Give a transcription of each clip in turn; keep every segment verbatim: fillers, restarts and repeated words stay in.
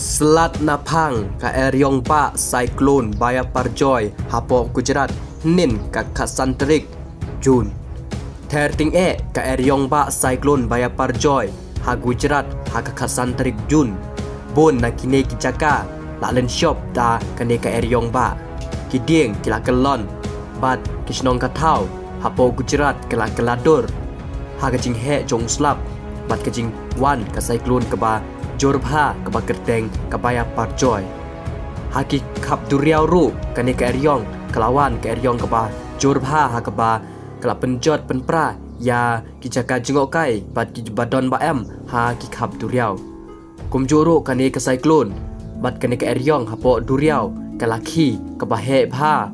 Slat naphang ka eriong ba cyclone Biparjoy hapoh Gujarat hynnin ka khatsan tarik Jun. Ther tyngeh ka eriong ba cyclone Biparjoy ha Gujarat ha ka khatsan tarik Jun. Bun na kine ki jaka la lynshop da kane ka eriong ba. Ki dieng ki la kyllon bad ki shnong ka thaw hapoh Gujarat ki la kylla dur ha ka jingheh jong u slap bad ka jingwan ka cyclone kaba jur bha kaba kyrteng ka Biparjoy. Ha ki khap duriaw ruh kane ka eriong ka la wan ka eriong kaba jur bha ha kaba ka la pynjot pynpra ïa ki jaka jngohkai bad kiba don ba em ha ki khap duriaw. Kumjuh ruh kane ka cyclone bad kane ka eriong hapoh duriaw ka la khie kaba heh bha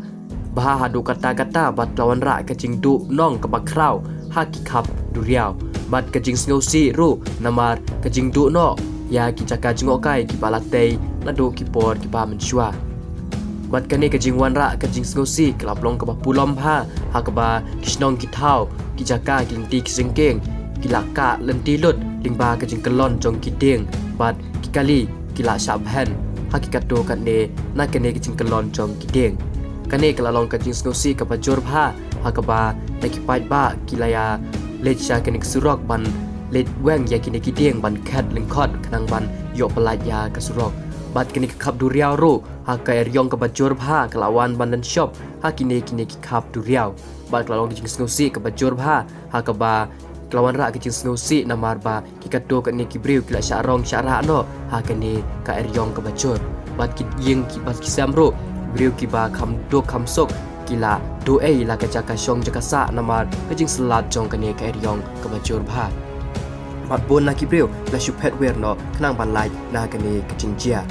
bha haduh katta katta bad ka la wanrah ka jingduh nong kaba khraw ha ki khap duriaw bad ka jingsngewsih ruh namar ka jingduh noh ïa ki jaka jngohkai kiba la tei naduh ki por kiba mynshuwa. Bad kane ka jingwanrah ka jingsngewsih ka la pynlong kaba pulom bha ha kaba ki shnong ki thaw ki jaka ki lynti ki syngkien ki la kah lynti lut lyngba ka jingkyllon jong ki dieng bad ki kali ki la shah bhen ha ki katto katne na kane ka jingkyllon jong ki dieng. Kane ka la long ka jingsngewsih kaba jur bha ha kaba na ki paidbah ki la ïa leit sha kane ka surok ban leit weng ïa kine ki dieng ban khet lyngkhot khnang ban ïoh pyllait ïa ka surok. Bad kane ka khap duriaw ruh ha ka eriong kaba jur bha ka la wan ban lynshop ha kine kine ki khap duriaw. Bad ka la long ka jingsngewsih kaba jur bha ha kaba ka la wanrah ka jingsngewsih namar ba ki katto katne ki briew ki la shah rong shah rah noh ha kane ka eriong kaba jur. Bad ki ïing ki bad ki sem ruh briew kiba kham duk kham suk ki la duh ei la ka jaka shong jaka sah namar ka jingslat jong kane ka eriong kaba jur bha. Bad bun na ki briew la shu phet wir noh khnang ban lait na kane ka jingjia.